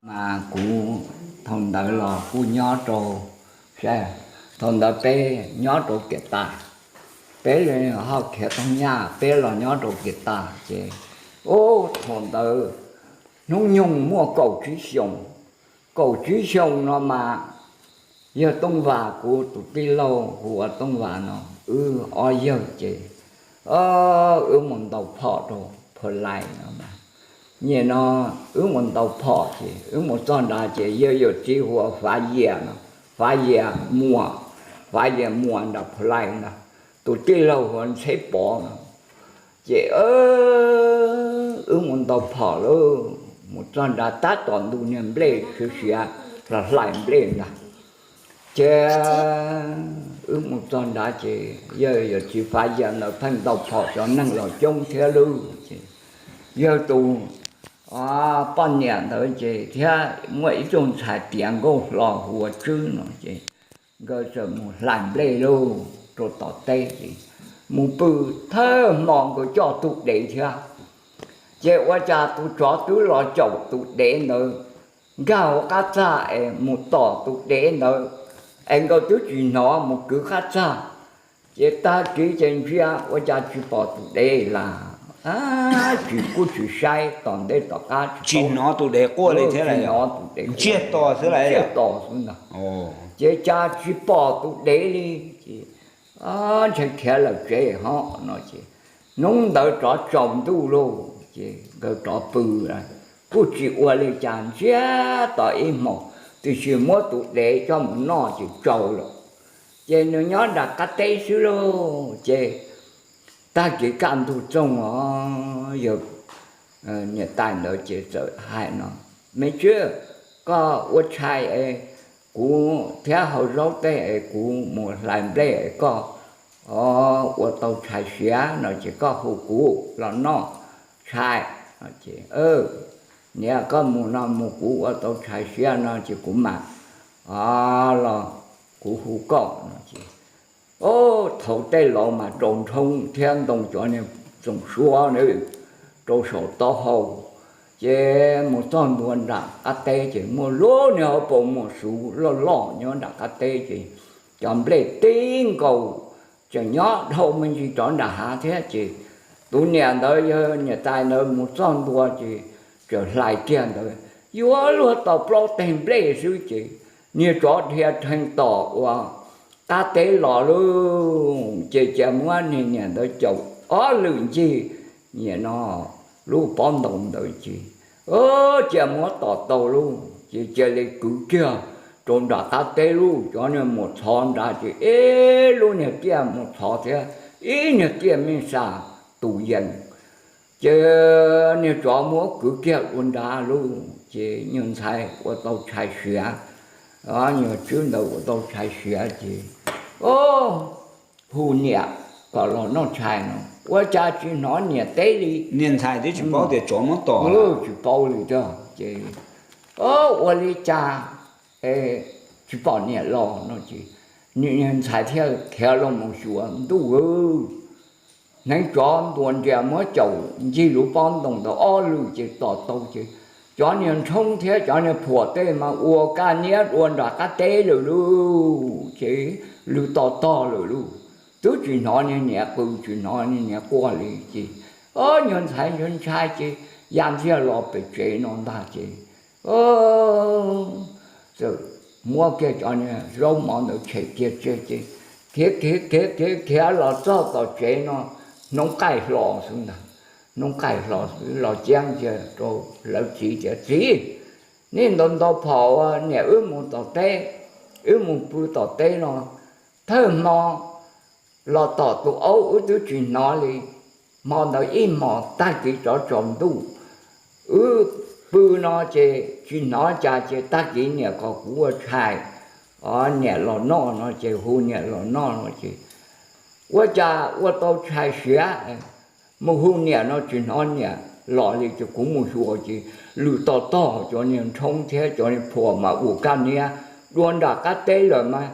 Mas kuv thaum ntawd los kuj nyob rau, thaum ntawd peb nyob rau kiav tas, peb ho khiav thooj nyaj peb los nyob rau kiav tas ces, ub, thaum ntawd hnub nyoog muaj kaum tsib xyoos, kaum tsib xyoos no mas yawg Tooj Vas kuv tus tij laug hu ua Tooj Vas no, wb ob yawg ces wb mus ntaus phom rau Phu Lais no. Nim no wb mus ntaus phom ces wb mus txog nrad ces yawg yawm txiv hu ua Fav Yias no, Fav Yias Muas, Fav Yias Muas nram Phu Lais ntag, tus tij laug hu ua Ntxheb Pov no. Ces wb mus ntaus phom lauj, mus txog nrad tab tom ntu niag nplej siav siav, hlais nplej ntag. Ces wb mus txog nrad ces yawg yawm txiv Fav Yias ntawd pheej ntaus phom cov neeg los coob thiab lauj. Ces yawg tus poj niam ntawd ces thiab muaj ib tug ntxhais tiav nkauj hlo hu ua Tswb no ces nkawd txawm mus hlais nplej lauj rau tom teb ces mus pw, thawj hmo nkawd coj tus dev thiab. Ces ua cas tus tsov twb los caum tus dev ntawd nkag hauv qab txaj es mus tom tus dev ntawd es nkawd twb tsis hnov mus kwv qab txaj. Ces tag kis ces ntsia ua cas tsis pom tus dev lawm, tsis kuj tsis saib tom ntej tom qab, tsis hnov tus dev quaj li thiab, tsis hnov tus dev, ntsiag to xwb ntag. Ces cas tsis pom tus dev li ces ntshe khiav lawm tsev hov no ces hnub ntawd rov tsaus ntuj lauj ces nkawd rov pw, kuj tsis ua li cas ntsiag to ib hmos, tiam sis muab tus dev coj mus noj ces tsau lawm. Ces nws nyob nram qab teb xwb lauj ces tag kis kaj ntug txoog os, yawg niam tais ntawd ces txawm hais no, Me Tswb, koj ua tshais es kuv thiab hau zaub tej es kuv mus hlais nplej es koj ua tau tshais siav no ces koj hu kuv los noj tshais. Niam, koj mus no mus, kuv ua tau tshais siav no ces kuv mam los kuv hu koj no ces, o, thaum tej laus mas rau nrhoob thiab ntoo cov niag txoom suab na rau saum taub hau. Ces mus txog ntua nram qab teb ces muaj lub niag hauv paus muag suv loj loj nyob nram qab teb ces cov nplej tib nkaus tseem nyob dhau me ntsis rov nram hav thiab ces tus niam ntawd yawg niam tais ntawd mus txog ntua ces txawm hlais kiag ntawd yuav luag tau plaub teg nplej xwb ces niag tsov dhia rhees tom uas qab teb los lauj ces cia muab niag niam ntawd caum ob lwm ncig niam no lub pob ntoos ntawd ces cia muab tom tau lauj ces cia li kwv kiag rau nram qab teb lauj. Cov niag mus txhov nrad ces ib lub niag tiaj mus txhov thiab ib niag tiaj mej xas tus yees. Ces niag tsov muab kwv kiag ua nrad lauj ces nyuag ntxhais ua tau tshais siav, nyuag tswb ntawd ua tau tshais siav ces hu niam kom los noj tshais no ua cas tsis hnov niam teb li. Niag ntxhais twb tsis paub tias tsov muab tom, tsis paub li thiab ces ua li cas tsis pom niam los no ces niag ntxhais thiaj khiav los mus xyuas ntuj, hneev tsov ntuas nrias muab caum ncig lub pob ntoos ntawd ob lwm ces tom tau ces cov niag nrhoob thiab cov niag phuam tej mas ua kaj niab dua nram qab teb lawm lauj ces lwm tos tog lawm lauj. Twb tsis hnov niag niam qw tsis hnov niag niam quaj li ces o, nyuag ntxhais ntshai ntshai ces ya ntxiag los pem tsev no ntag ces txawm muab kiag cov niag zaub mov ntawd tshem kiag tseg ces khiav khiav khiav khiav khiav los txog tom tsev no hnub qaij hlo xwb ntag. Hnub qaij hlo xwb los cia ntxiag rau lawv txiv tias, Txiv, nej ntaus ntaus phom ua niam wb mus tom teb, wb mus pw tom teb no, thawj hmo los tom tus aub wb twb tsis hnov li, hmo ntawd ib hmos tag kis tsov tsaus ntuj wb pw no ces tsis hnov cas ces tag kis niam kom kuv ua tshais, niam los noj no ces hu niam los noj no ces ua cas ua tau tshais siav, mus hu niam no tsis hnov niam los li ces kuv mus xyuas ces lwm tos tog cov niag nrhoob thiab cov niag phuam mas ua kaj niab dua nram qab teb lawm mas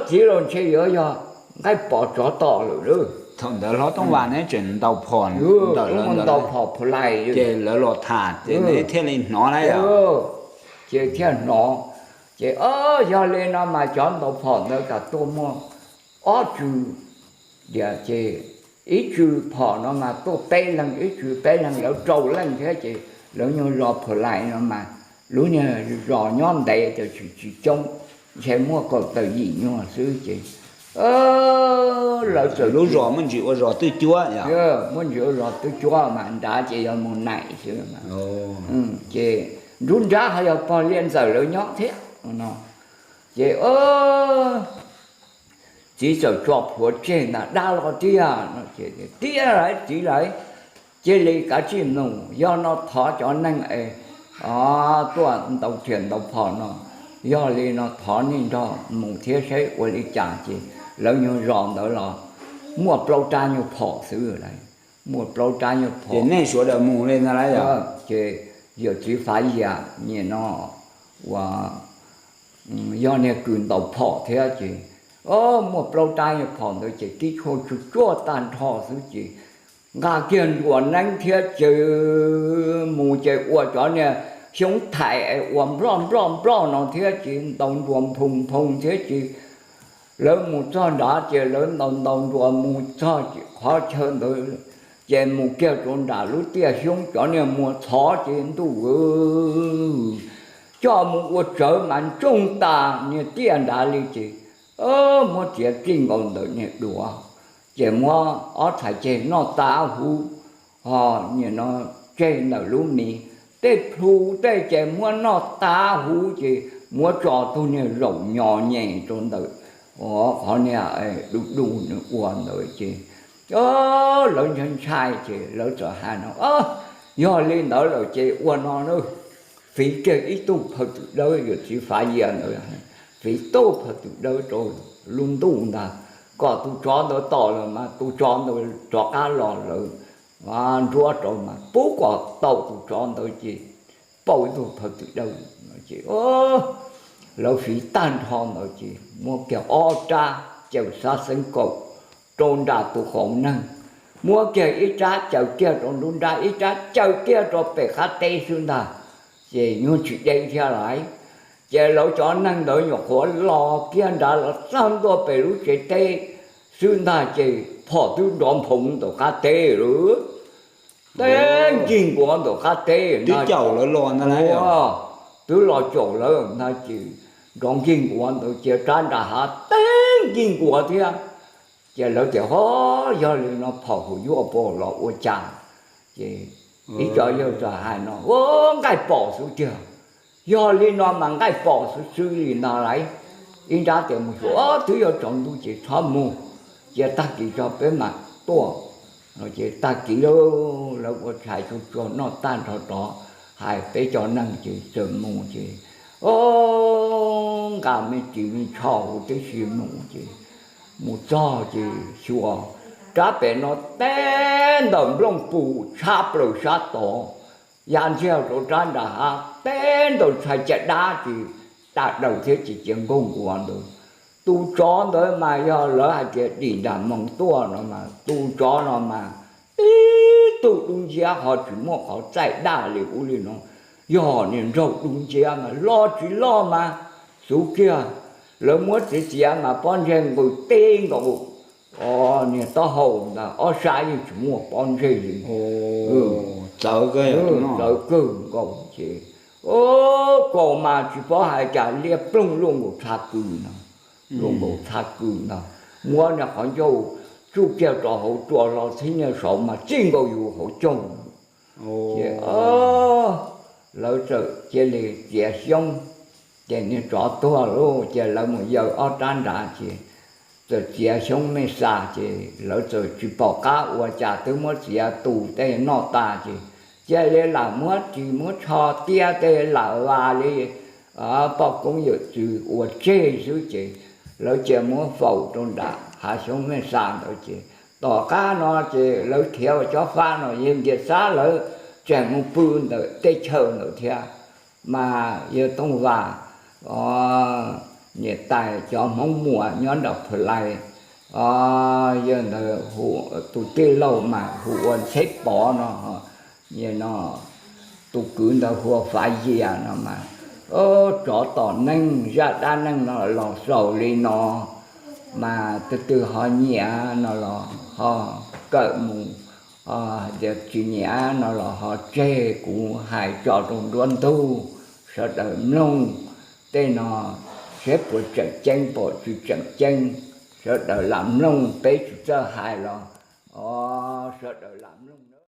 txiv los ntshe yuav yog nqaij pos tsov tom lawm lauj. Thaum ntawd hlob Tooj Vas neb tseem ntaus phom ntawm lawv, ntaus phom phu lais, ces lawv los tham ces neb thiaj li hnov na. Ces thiaj hnov, ces yog li no mas cov ntaus phom ntawd kam tuaj muaj ob tsw, ces ib tsw phom no mas tuaj peb leeg, ib tsw peb leeg, lawv rau leej thiab ces lawv nyuag zos phu lais no mas lub niag zos nyob ntev tiam sis tsis coob, ntshe muaj kaum tawm yim nyuag xwb ces lawv txawm, lub zos muaj ntsis ua zos twj cuab, muaj ntsis ua zos twj cuab mas nrad ces yog mus naim xwb. Ces nruab nrab ho yog pog Liaj Ntxawm lawv nyob thiab no, ces txiv txawm tso plhuav tseg ntag, dab los tiag no ces tiag lawm txiv lawm, cia li kav tsij mus, yog no thov cov neeg es tuaj ntaus riam ntaus phom no, yog li no thov nej nrog mus thiab saib ua li cas ces lawv nyuag zos ntawd los muaj plaub rab nyuag phom xwb lawm, muaj plaub rab nyuag phom. Nej sawv daws mus li ntag lauj? Ces yawm txiv Fav Yias nim no uas yog niag kws ntaus phom thiab ces muaj plaub rab nyuag phom ntawd ces tib tshuaj tsuj tsuaj tag nrho xwb ces nqa kiag nruas neeb thiab ces mus ces ua cov niag xyoob thaim es ua nploj nploj nploj no thiab ces ntaus nruas nphoo nphoo thiab ces lawv mus txog nrad ces lawv ntaus ntaus nruas mus txog qhov chaw ntawd ces mus kiag rau nram lub tiaj xyoob cov niag muas txhov ces ntuj, coj mus ua tsawv mas ntsoog tas niag tiaj nrad li ces muab txiav txij nkaus ntawm niag duav ces muab ob txhais ceg noj tas huv, ho nim no tseg ntawm lub mis, tej plhu tej ces muab noj tas huv ces muab tso tug niag zaum nyos nyem rau ntawm qhov niag du du nws ua ntawd ces lawv ntshai ntshai ces lawv txawm hais no, yog li ntawd lawm ces ua no na, fiv kiag ib tug phaw twm dawb, yawm txiv Fav Yias ntawd fiv tug phaw twm dawb rau lub ntuj ntag, kom tus tsov ntawd tom lawm mas tus tsov ntawd rov qab los lawv nruab rau mas pub kom tau tus tsov ntawd ces pauj ib tug phaw twm dawb ces lawv fiv tag nrho ntawd ces muab kiag ob rab caws xab xeeb kaum rau nram tus qauv neeg, muab kiag ib rab caws kiag rau nruab nrab, ib rab caws kiag rau pem qab teb xwb ntag, ces nyuag tsis deb thiab lawm. Ces lawv cov neeg ntawd nyuam qhuav los kiag nrad los txog ntua pem lub tsev teb xwb ntag ces phom twb nrov nphoov ntawm qab teb lawm, teb nkig nkuav ntawm qab teb ntag. Twb los caum lawv ntag ces nrov nkig nkuav ntawd ces rab nram hav teb nkig nkuav thiab. Ces lawv tias, ho, yog li no phom hum yuaj pom los ua cas? Ces ib co yawg txawm hais no, ua nqaij pom xwb tiag. Yog li no mas nqaij pom xwb xwb li no lawm. Ib nrab tias mus xyuas, twb yuav tsaus ntuj ces txhob mus, cia tag kis tso peb mam tuaj. Ces tag kis lawv ua tshais tsuag tsuag noj tag nrho rov, hais peb cov neeg ces txawm mus ces, o, nqa me ris me tsho huv tib si mus ces mus txog ces xyuas rab pem no teb ntawm nplooj pus tshab plaws sab tod, ya ntsiag rau rab nram hav teb ntawm txhais caj dab ces dam daws thiab ces cia nkaug nkuav ntawd. Tus tsov ntawd mas yog lawv hais tias dim nram moos tuaj no mas tus tsov no mas tib tug dub nciab ho tsis muaj qhov txaij daj li ub li no. Yog niag nraug dub nciab mas loj tsis loj mas xuv kiag, lawv muab txiav txiav mas pob ntseg nqws teb nkaus niag taub hau ntag, ob sab yeej tsis muaj pob ntseg li. Txawv kawg nkaus ces, o, kaus mas tsis paub hais cas liab ploog luaj nkaus txha kws no, luaj nkaus txha kws ntag, muab niag qhov ncauj tsuj kiag rau hauv tsua hlo txhib niag saud mas txij nkaus yus hauv caug. Ces lawv txawm cia li txiav xyoob, ces niag tsov tuag lauj, ces lawv mus yaws ob rab nrad ces txawm txiav xyoob mej xa ces lawv txawm tsis pom qab ua cas twb muab txiav tu tej noj tas ces cia li lam muab ris muab tsho tiab tej lam vas li poj koob yawm txwv ua tseg xwb ces lawv cia muab faus rau nram hav xyoob mej xa ntawd ces tom qab no ces lawv khiav ua cob fab no yawg Nkias Xab lawv tseem mus pw ntawm teb chaws ntawd thiab. Mas yawg Tooj Vas niam tais cov Hmoob Muas nyob nram Phu Lais Yog ntawd tus tij laug mas hu ua Ntxheb Pov no, no, tus kwv ntawd hu ua Fav Yias no mas, tsov tom neeg zaj dab neeg no los xaus li no, mas tus twg ho nyiam no los ho kawm mus, tias tsis nyiam no los ho tseg, kuv hais tso rau nruab ntug, sawv daws mloog tej no seb puas tseem ceeb pom tsis tseem ceeb, sawv daws lam mloog, peb tsis txawj hais los, o, sawv daws lam mloog.